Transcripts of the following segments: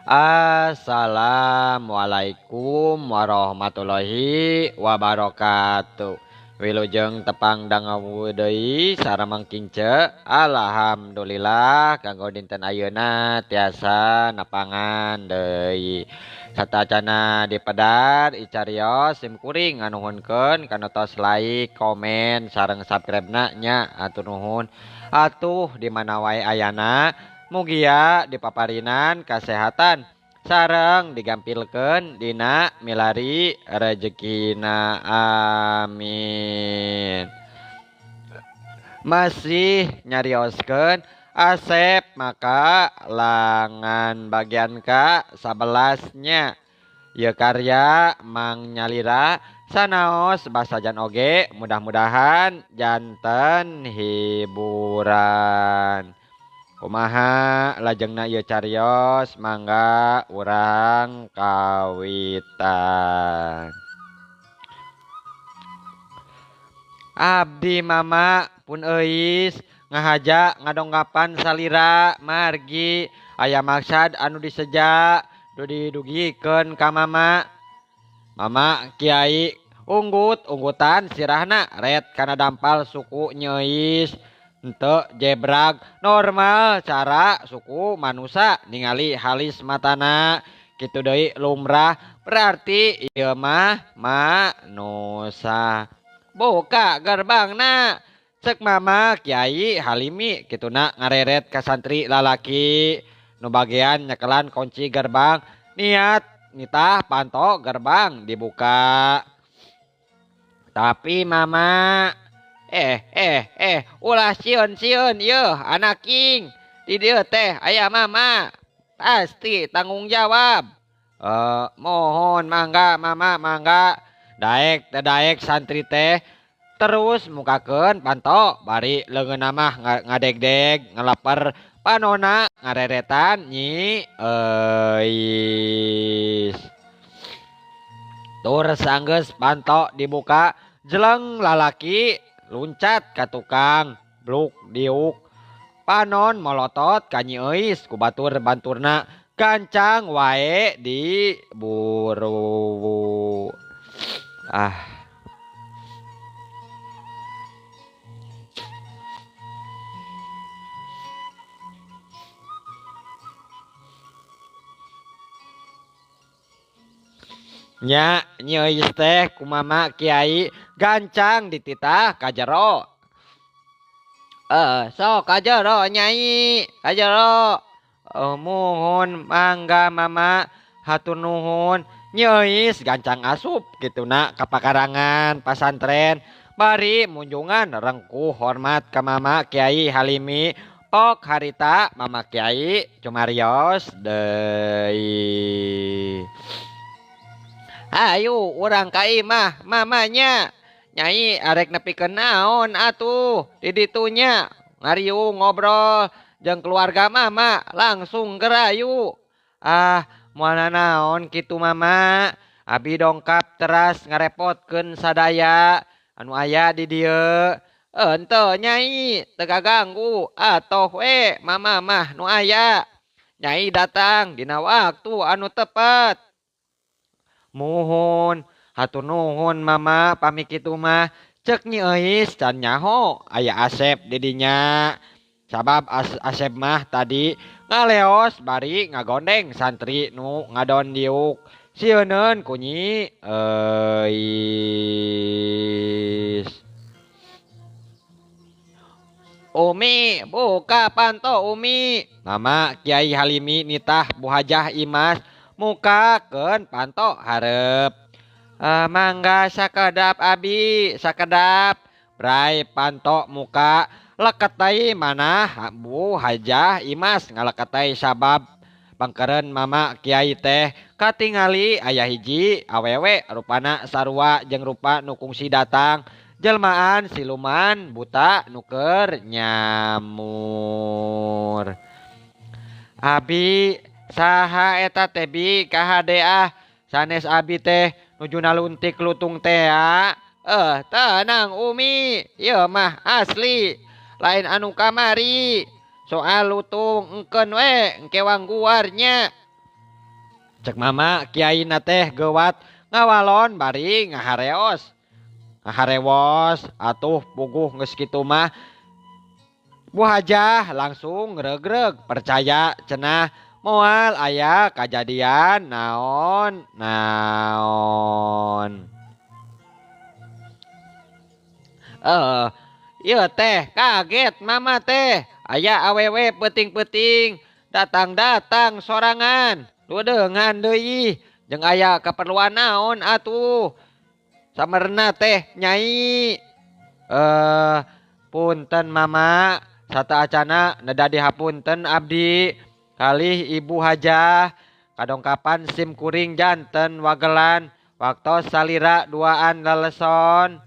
Assalamualaikum warahmatullahi wabarakatuh. Wilujeng tepang dangu deui sareng Kince. Alhamdulillah kanggo dinten ayeuna tiasa nepangan deui. Satacana dipedar icarios sim kuring nganuhunkeun kana tos like, komen sareng subscribe-na nya atur nuhun. Atuh di mana wae ayana mugia dipaparinan kasehatan sareng digampilkeun dina milari rejekina, amin. Masih nyarioskeun Asep maka langan bagian ka 11 nya ieu karya Mang Nyalira sanaos basajan oge mudah-mudahan janten hiburan. Kumaha lajengna ieu carios mangga urang kawitan. Abdi mama pun euis ngahaja ngadongkapan salira margi aya maksad anu diseja didugikeun ka mama. Mama kiai unggut-unggutan sirahna ret kana dampal suku nyeis henteu jebrag normal cara suku manusa ningali halis matana kitu deui lumrah berarti ieu mah manusa. Buka gerbangna cek mama kiai Halimi kituna ngareret ka santri lalaki nu bagian nyekelan kunci gerbang niat nitah panto gerbang dibuka. Tapi mama ulah sieun-sieun yeuh anak king di dieu teh aya mama pasti tanggung jawab. Mohon mangga mama mangga daek teh daek santri teh terus mukakeun panto bari leungeunna mah ngadegdeg ngalaper panona ngareretan nyi euis. Tur sanggeus panto dibuka jeleng lalaki luncat ka tukang bluk diuk panon molotot ka Nyi Euis ku batur banturna gancang wae diburu. Ah. Nya Nyi Euis teh kumama kiai gancang dititah ka jero. Sok ka jero nyai, ka jero. Muhun mangga mama hatur nuhun. Nyi Euis gancang asup kituna ka pakarangan pasantren bari munjungan rengkuh hormat ka mama Kiai Halimi. Pok harita mama kiai cumarios deui. Ayo urang ka imah mamanya. Nyai arek nepikeun naon atuh di ditunya ngariung ngobrol jeung keluarga mama langsung gerayu. Ah moal naon kitu mama abi dongkap teras ngarepotkeun sadaya anu aya di dieu. Henteu nyai teu kaganggu atoh we mama mah nu aya. Nyai datang dina waktu anu tepat. Muhun hatur nuhun mama pami kitu mah cek Nyi Euis can nyaho aya Asep di dinya. Sabab Asep mah tadi ngaleos bari ngagondeng santri nu ngadon diuk sieuneun ku Nyi Euis. Umi buka panto Umi. Mama Kiai Halimi nitah Bu Hajah Imas mukakeun panto hareup. Mangga sakedap abi sakedap. Brai panto muka leketai manah Bu Hajah Imas ngaleketai sabab pangkeureun mama kiai teh katingali aya hiji awewe rupana sarua jeung rupa nu kungsi datang jelmaan siluman buta nu keur nyamur. Abi saha eta teh bi kahadeah sanes abi teh nuju naluntik lutung tea. Tenang Umi ieu mah asli lain anu kamari. Soal lutung engkeun we engke wangguar nya. Cek mama kiai na teh geuwat ngawalon bari ngahareos. Ngaharewos atuh puguh geus kitu mah. Bu Hajah langsung regreg percaya cenah moal aya kajadian naon naon. Ieu teh kaget mama teh aya awewe peuting-peuting datang-datang sorangan ludeungan deui jeung aya kaperluan naon atuh samerna teh nyai. Punten mama sata acana neda dihapunten abdi kalih Ibu Hajah kadongkapan sim kuring janten wagelan waktos salira duaan leleson.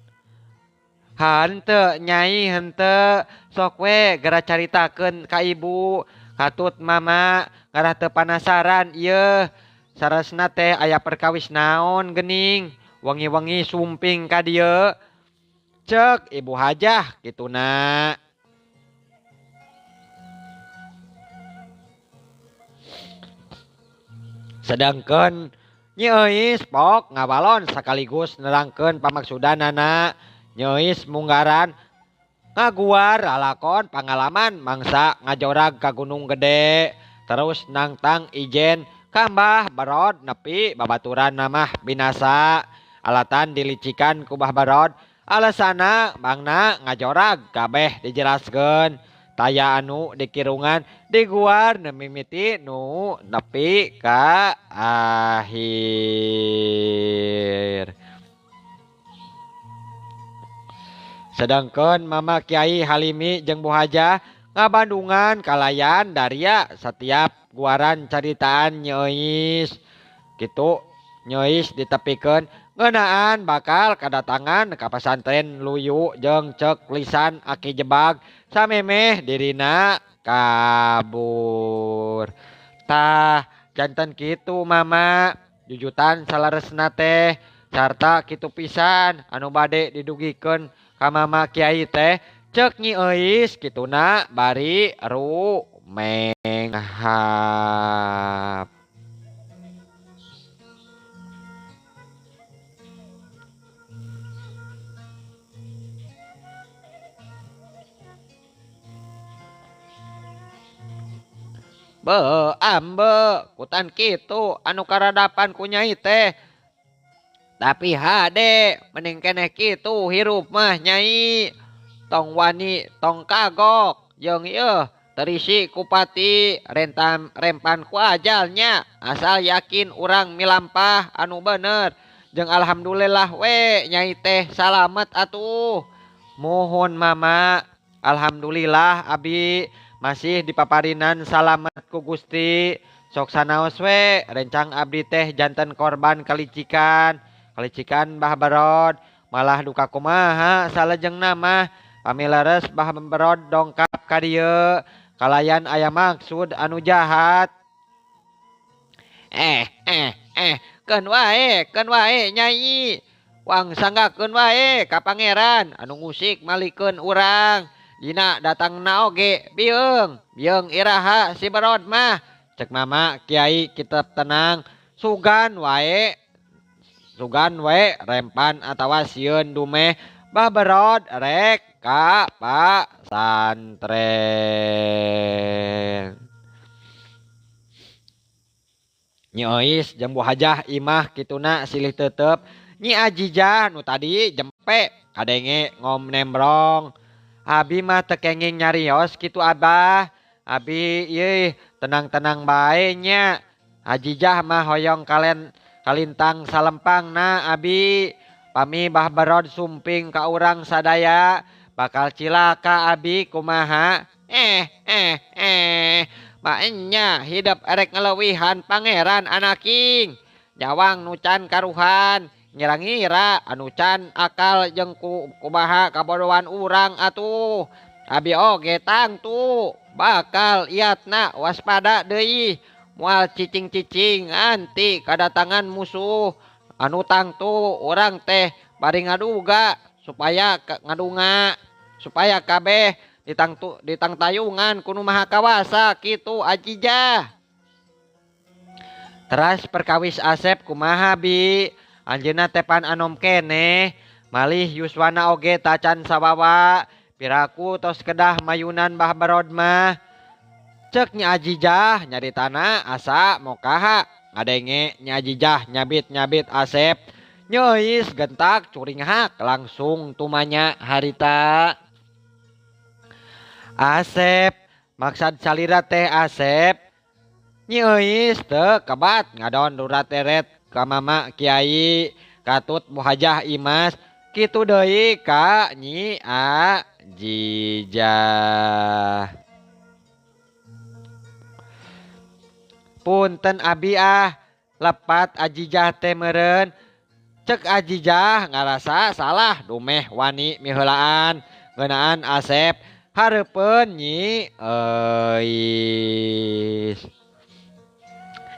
Henteu nyai henteu sok we gera caritakeun ka ibu katut mama ngarah teu panasaran ieu saresna teh aya perkawis naon geuning wengi-wengi sumping ka dieu cek Ibu Hajah kituna. Sedangkan Nyi Euis pok ngawalon sekaligus nerangkeun pamaksudanana. Nyi Euis munggaran ngaguar lalakon pangalaman mangsa ngajorag ka Gunung Gede terus nangtang ijen ka Mbah Barod nepi babaturan namah binasa alatan dilicikan ku Mbah Barod alasana bangna ngajorag kabeh dijelaskeun taya anu dikirungan diguar mimiti nu nepi ka akhir. Sedangkan Mama Kiai Halimi jeung Bu Hajah ngabandungan kalayan daria setiap guaran caritaan Nyi Euis. Kitu Nyi Euis ditepikeun ngeunaan bakal kadatangan ka pasantren Luyu jeung cek lisan Aki Jebag samemeh dirina kabur. Tah janten kitu mama jujutan salaresna teh sarta kitu pisan anu bade didugikeun ka mama kiai teh cek Nyi Euis kituna bari rumenghap. Be ambe kutan kitu anu karadapan ku nyai teh. Tapi hade mending keneh kitu hirup mah nyai. Tong wani tong kagok jeung ieu terisi kupati rentam rempan ku ajalnya asal yakin urang milampah anu bener jeung alhamdulillah we nyai teh salamet atuh. Mohon mama alhamdulillah abi masih dipaparinan salamet ku Gusti. Sok sanaos we rencang abdi teh janten korban kalicikan kalicikan Mbah Barod malah duka kumaha salajengna mah pamileres Mbah Barod dongkap ka dieu kalayan aya maksud anu jahat. Keun wae nyai wang sanggakeun wae ka pangeran anu ngusik malikeun urang dina datangna oge bieung bieung iraha si Barod mah. Cek mama kiai kitab tenang sugan wae rempan atawa sieun dumeh Mbah Barod rek ka pasantren. Nyi Euis jeung Bu Hajah imah kituna silih tetep. Nyi Ajijah nu tadi jempe kadenge ngom nembrong. Abi mah teu kenging nyarios kitu abah. Abi ieu tenang-tenang bae nya. Ajijah mah hoyong kalen kalintang salempangna abi. Pami Mbah Barod sumping ka urang sadaya bakal cilaka abi kumaha. Maenya hidup erek ngelewihan pangeran anaking. Nyawang nu can karuhan ngira-ngira anu can akal jeung kumaha kabodohan urang atuh. Abi oge tangtu bakal iatna waspada deui moal cicing-cicing anti kadatangan musuh anu tangtu urang teh bari ngaduga supaya ngadunga supaya kabeh Ditangtu ditangtayungan ku Nu Maha Kawasa kitu Ajijah. Teras perkawis Asep kumaha Bi? Anjeunna teh pan anom keneh, malih yuswana oge tacan sawawa, piraku tos kedah mayunan Bah Barod mah. Cek Nyi Ajijah nyaritana asa mokaha ngadenge Nyi Ajijah nyabit-nyabit Asep nyeuis gentak curinghak langsung tumanya harita. Asep maksad salira teh Asep Nyi Euis teu kebat ngadon durat eret ka Mama Kiai katut Bu Hajah Imas kitu deui ka Nyi Ajijah. Punten abi ah lepat Ajijah teh meureun. Cek Ajijah ngarasa salah dumeh wani miheulaan ngeunaan Asep hareupeun Nyi Euis.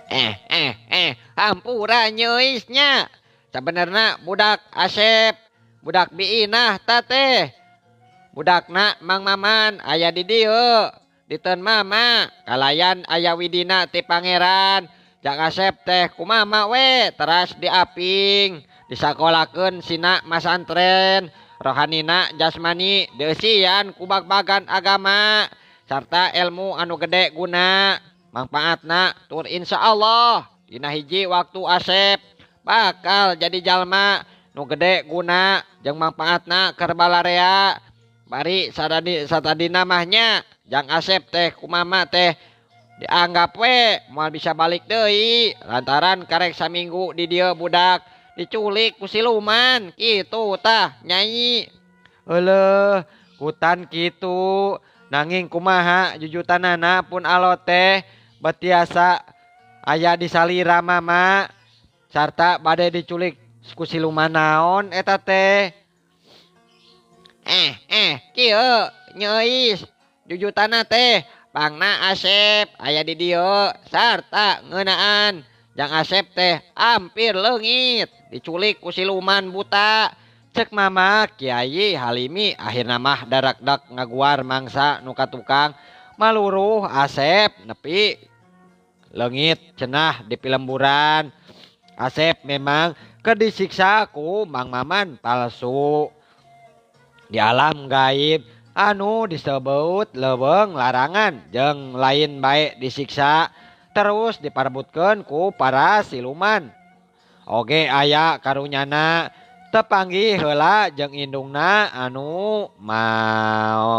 Eh eh eh hampura Nyeuis nya. Sabenerna budak Asep budak Biinah ta teh. Budakna Mang Maman aya di dieu diteun mama kalayan aya widina ti pangeran. Jang Asep teh ku mama we teras diaping disakolakeun sina masantren rohanina jasmani dieusian ku bag-bagan agama sarta ilmu anu gede guna mangpaatna tur insyaallah dina hiji waktu Asep bakal jadi jalma nu gede guna jeung mangpaatna keur balarea. Bari satadina mah nya jang Asep teh ku mama teh dianggap we moal bisa balik deui lantaran karek saminggu di dieu budak diculik ku siluman kitu tah Nyai. Euleuh kutan kitu nanging kumaha jujutanana pun alo teh betiasa aya di salira mama sarta bade diculik ku siluman naon eta teh. Eh eh kieu Nyeuis jujutana teh pangna Asep aya di dieu sarta ngeunaan jang Asep teh hampir leungit diculik ku siluman buta. Cek Mama Kiai Halimi akhirna mah darakdak ngaguar mangsa nu katukang maluruh Asep nepi leungit cenah di pilemburan. Asep memang keur disiksa ku Mang Maman palsu di alam gaib anu disebut leuweung larangan jeung lain bae disiksa terus diparebutkeun ku para siluman. Oge aya karunyana tepanggih heula jeung indungna anu maot.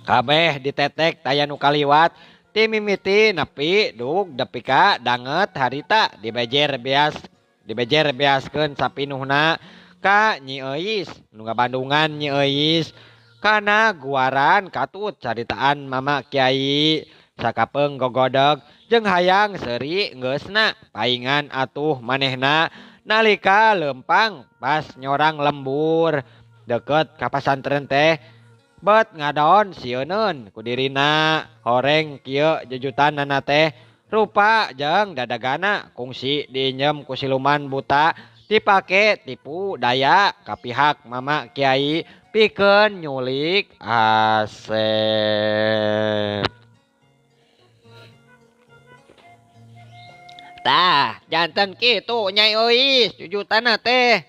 Kabeh ditetek taya nu kaliwat ti mimiti nepi dug nepi ka danget harita dibejer beas dibejer beaskeun sapinuhna ka Nyi Euis nu ngabandungan Nyi Euis kana guaran katut caritaan Mama Kiai sakapeung gogodeg jeung hayang seuri geusna paingan atuh manehna nalika leumpang pas nyorang lembur deket ka pasantren teh bet ngadon sieuneun ku dirina horeng kieu jujutanana teh rupa jeung dadagana kungsi diinjem ku siluman buta dipake tipu daya ka pihak Mama Kiai pikeun nyulik Asep. Tah janten kitu Nyai Euis jujutana teh.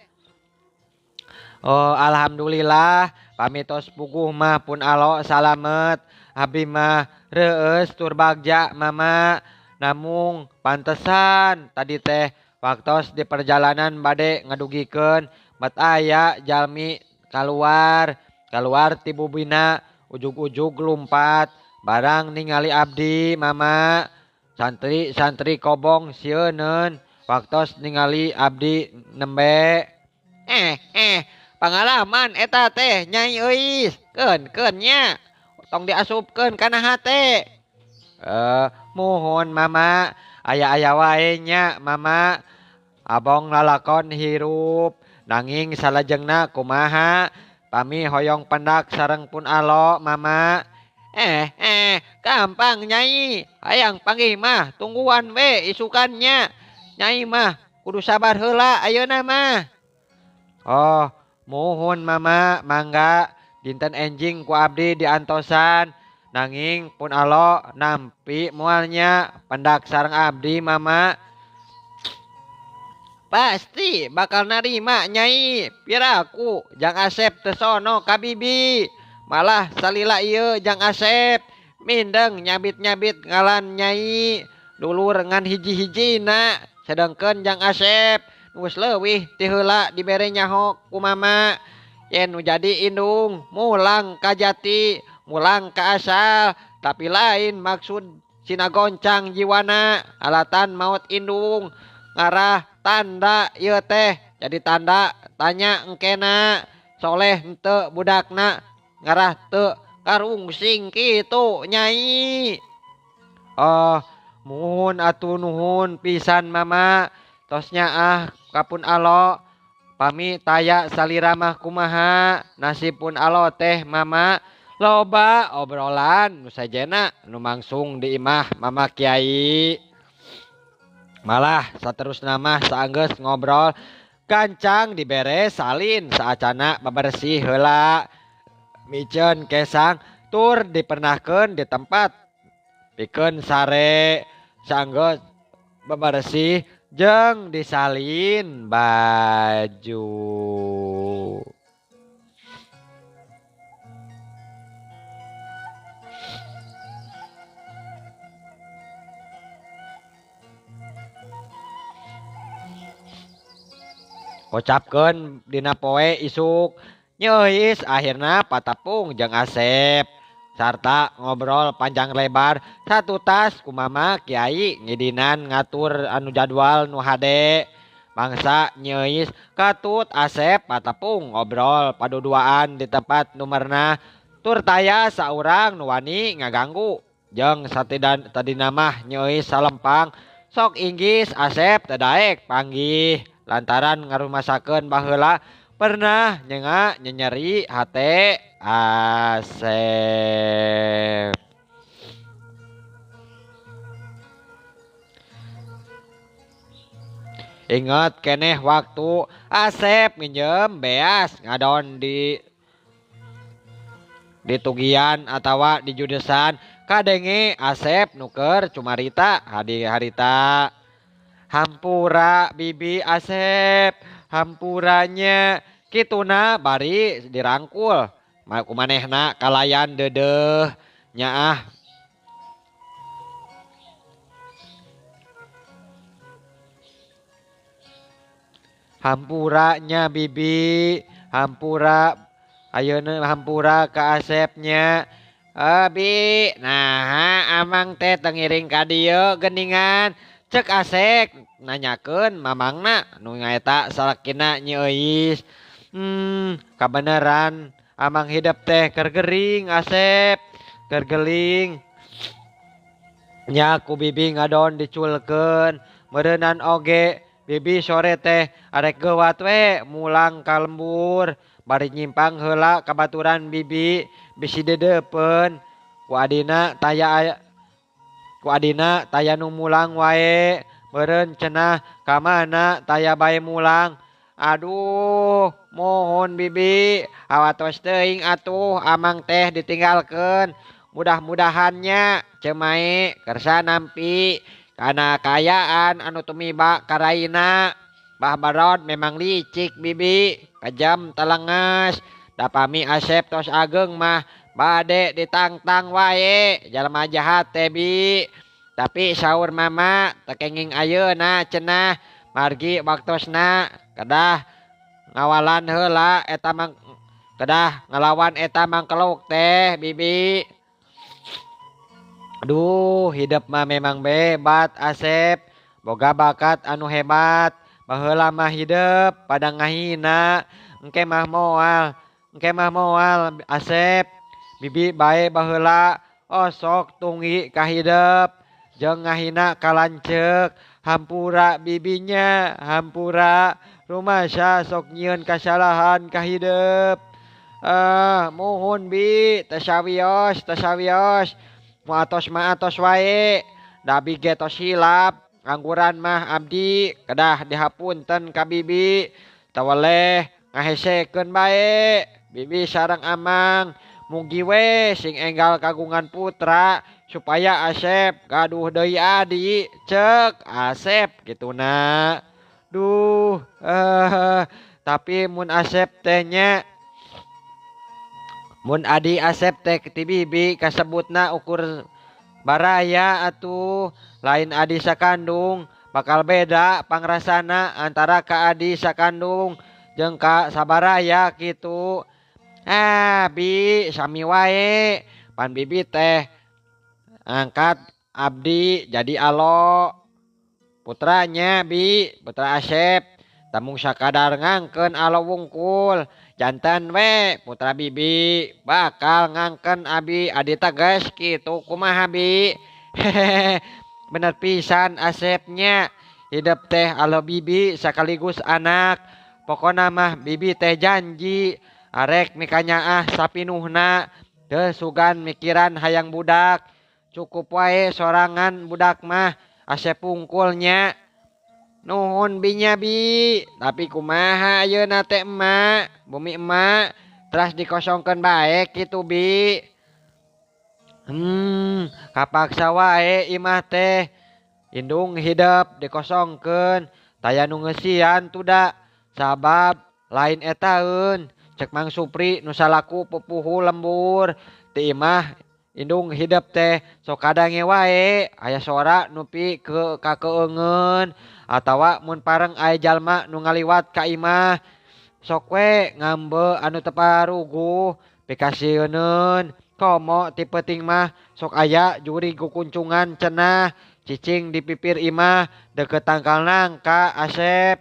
Oh alhamdulillah pamitos puguh mah pun alo salamet abdi mah reueus tur bagja mama namung pantesan tadi teh waktos di perjalanan bade ngadugikeun bat aya jalmi kaluar kaluar ti bubina ujug-ujug lumpat barang ningali abdi mama santri-santri kobong sieuneun waktos ningali abdi nembe. Eh eh pangalaman eta teh Nyai Euis keun-keun nya tong diasupkeun kana hate. Muhun mama aya-aya wae nya mama abong lalakon hirup nanging salajengna kumaha pami hoyong pendak sareng pun alo mama. Eh eh gampang Nyai hayang panggih mah tungguan we isukannya Nyai mah kudu sabar heula ayeuna mah. Oh, muhun mama mangga dinten enjing ku abdi diantosan nanging pun alo nampi moalnya pendak sareng abdi mama. Pasti bakal narima nyai piraku jang Asep tesono ka bibi malah salila ieu jang Asep mindeng nyabit-nyabit ngalan nyai dulur ngan hiji-hijina sedengkeun jang Asep geus leuwih ti heula dibere nyaho ku mama yen nu jadi indung mulang ka jati mulang ka asal tapi lain maksud sina goncang jiwana alatan maot indung ngarah tanda ieu teh jadi tanda tanya engkena soleh henteu budakna ngarah teu karungsing kitu nyai. Oh muhun atuh nuhun pisan mama tosnya ah kapun alo pami taya salira mah kumaha nasib pun alo teh mama loba obrolan nu sajena nu mangsung di imah mama kiai. Malah saterusna mah saanggeus ngobrol gancang dibere salin saacana babersih heula miceun kesang tur dipernahkeun di tempat pikeun sare saanggeus babersih jeung disalin baju. Kocapkeun dina poe isuk nyeuis akhirna patepung jeung Asep sarta ngobrol panjang lebar satu tas ku mama kiai ngidinan ngatur anu jadwal nu hade bangsa nyeuis katut Asep patepung ngobrol paduduaan di tempat numerna tur taya saurang nu wani ngaganggu jeung satidan tadina mah nyeuis salempang sok inggis Asep teu daek panggih lantaran ngarumasakeun baheula pernah nyenga nyenyeri hate Asep. Ingat keneh waktu Asep minjem beas ngadon di tugian atawa di judesan kadenge Asep nuker cumarita hadi harita. Hampura bibi Asep hampuranya kituna bari dirangkul kumanehna kalayan dedeh nyaah hampuranya bibi hampura ayeuna hampura ka Asepnya. Bi nah amang teh tengiring ka dieu geuningan cek Asep nanyakeun mamangna nu ngaeta salakina nyeuis. Kabeneran amang hidup teh keur gering Asep keur geling nya ku bibi ngadon diculkeun meureunnan oge bibi sore teh arek geuwat we mulang ka lembur bari nyimpang heula ka baturan bibi bisi dedeupeun ku adina taya nu mulang wae meureun cenah ka mana taya bae mulang. Aduh mohon bibi awatos teuing atuh amang teh ditinggalkeun mudah-mudahannya cemae kersa nampi kana kaayaan anu tumiba karaina. Bah Barod memang licik bibi kejam telenges da pami Asep tos ageng mah bade ditangtang wae jalma jahat teh bi. Tapi saur mama teu kenging ayeuna cenah margi waktosna kedah ngawalan heula eta mang kedah ngalawan eta mangkeluk teh bibi. Aduh hidup mah memang bebat Asep boga bakat anu hebat baheula mah hidup pada ngahina engke mah moal Asep bibi bae baheula osok tunggi ka hidup jeung ngahina ka lanceuk hampura bibinya hampura rumasa sok nyieun kasalahan ka hidup. Muhun bi tasawios mu atos mah atos wae da abi ge tos hilap angguran mah abdi kedah dihapunten ka bibi tawaleh Ngahesekeun bae bibi sareng amang. Mugi we sing enggal kagungan putra supaya Asep gaduh deui adi cek Asep kituna. Duh, tapi mun Asep teh nya mun adi Asep teh ti bibi kasebutna ukur baraya atuh lain adi sakandung bakal beda pangrasana antara ka adi sakandung jeung ka sabaraya kitu. Ah bi sami wae pan bibi teh angkat abdi jadi alo putranya bi putra Asep tamung sakadar ngangkeun alo wungkul jantan we putra bibi bakal ngangkeun abi adi tegas kitu kumaha bi. Hehehe bener pisan Asepnya hidup teh alo bibi sekaligus anak pokona mah bibi teh janji arek mikanyaah sapinuhna teu sugan mikiran hayang budak cukup wae sorangan budak mah Asep pungkulnya. Nuhun binya bi tapi kumaha ayeuna teh emak bumi emak teras dikosongkeun bae kitu bi. Kapaksa wae imah teh indung hidep dikosongkeun taya nu ngeusian tuda sabab lain etaeun cek Mang Supri nu salaku pupuhu lembur ti imah indung hidep teh sok kadange wae aya sora nupi ke kakeungeun atawa mun pareng aya jalma nu ngaliwat ka imah sok we ngambe anu teu paruguh pikasieuneun komo ti peuting mah sok aya juri gukuncungan cenah cicing di pipir imah deukeut tangkal nangka Asep.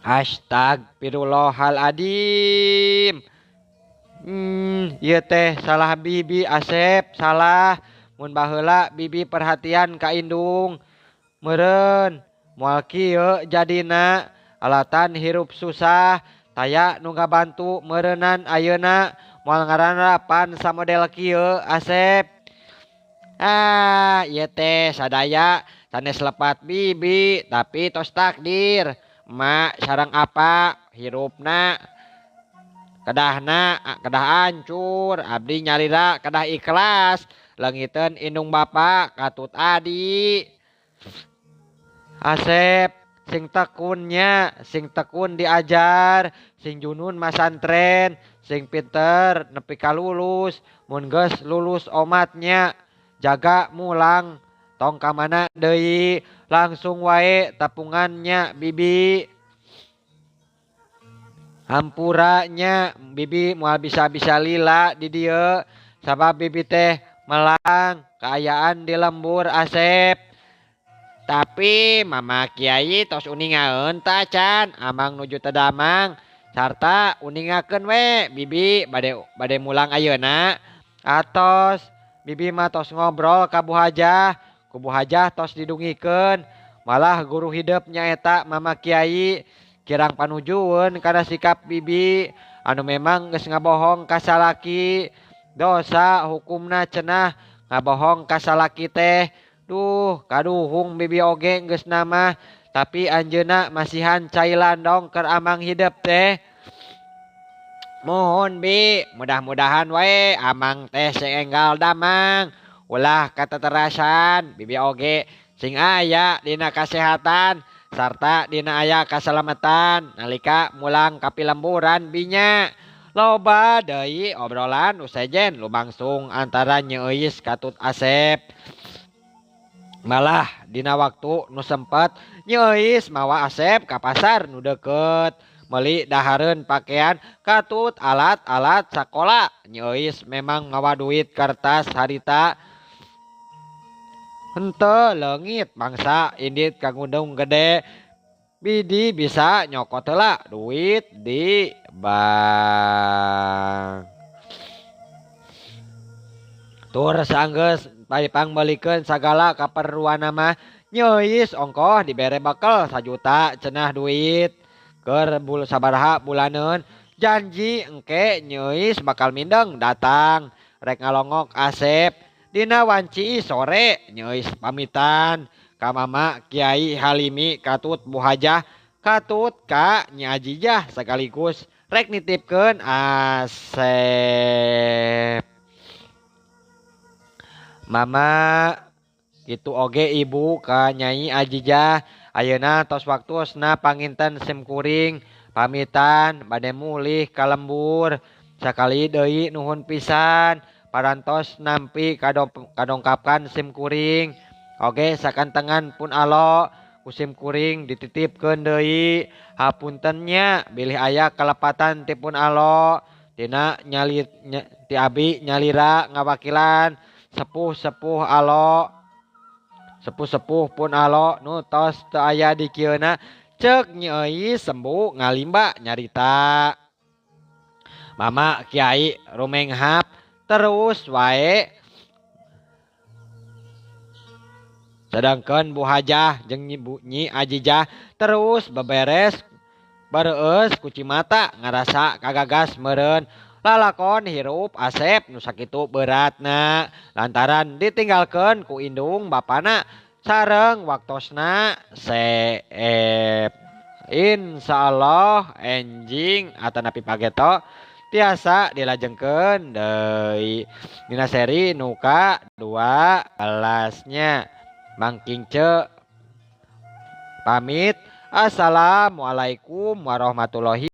Astagfirullahaladzim. Ieu teh salah bibi Asep salah mun baheula bibi perhatian ka indung meureun moal kieu jadina alatan hirup susah taya nu ngabantu meureunnan ayeuna moal ngaranrapan samodel kieu Asep. Ah ieu teh sadaya sanes lepat bibi tapi tos takdir emak sareng apa hirupna kedahna kedah hancur abdi nyalira kedah ikhlas leungiteun indung bapa katut adi. Asep sing tekunnya sing tekun diajar sing junun masantren sing pinter nepi ka lulus mun geus lulus omatnya jaga mulang tong ka mana deui langsung wae tapungannya bibi. Hampuranya bibi moal bisa-bisa lila di dieu sabab bibi teh melang kaayaan di lembur Asep. Tapi mama kiai tos uningaeun ta can amang nuju teu damang sarta uningakeun we bibi bade mulang ayeuna atos bibi mah tos ngobrol ka Bu Hajah ku Bu Hajah tos didungikeun malah guru hidep nyaeta mama kiai kirang panujueun kana sikap bibi anu memang geus ngabohong ka salaki dosa hukumna cenah ngabohong ka salaki teh. Duh kaduhung bibi oge geus nama tapi anjeunna masihan cai landong keur amang hidep teh. Mohon bi mudah-mudahan wae amang teh sing enggal damang ulah kateterasan bibi oge sing aya dina kasehatan sarta dina aya kasalamatan nalika mulang ka pilemburan binya. Loba deui obrolan nu sejen lumangsung antara nyeuis katut Asep. Malah dina waktu nu sempet nyeuis mawa Asep ka pasar nu deukeut meuli dahareun pakaian katut alat-alat sakola. Nyeuis memang mawa duit kertas harita henteu leungit mangsa indit ka Gunung Gede bidi bisa nyokot heula duit di bank. Tur sanggeus pangmeulikeun sagala kaperluanna mah nyeuis ongkoh dibere bekel sajuta cenah duit keur sabaraha bulaneun janji engke nyeuis bakal mindeng datang rek ngalongok Asep dina wanci sore nyeuis pamitan ka mama Kiai Halimi katut Bu Hajah Katut ka Nyi Ajijah sekaligus rek nitipkeun Asep. Mama kitu oge ibu ka Nyai Ajijah ayeuna tos waktosna panginten sim kuring pamitan bade mulih ka lembur. Sakali deui nuhun pisan parantos nampi kadongkapan sim kuring. Oge sakantengan pun alo ku sim kuring dititipkeun deui. Hapunten nya bilih aya kalepatan ti pun alo tina nyali ti abi nyalira ngawakilan sepuh-sepuh alo sepuh-sepuh pun alo nu tos teu aya di kieuna ceuk Nyi Euis sembu ngalimba nyarita. Mama Kiai rumenghap terus wae sedangkan Bu Hajah jeung Nyi Ajijah terus beberes bareueus ku cimata ngarasa kagagas meureun lalakon hirup Asep nu sakitu beratna lantaran ditinggalkeun ku indung bapana sareng waktosna seep. Insyaallah enjing atanapi pageto tiasa dilajengkeun deui dina seri nu ka-12 nya. Mang Kince pamit. Assalamualaikum warahmatullahi.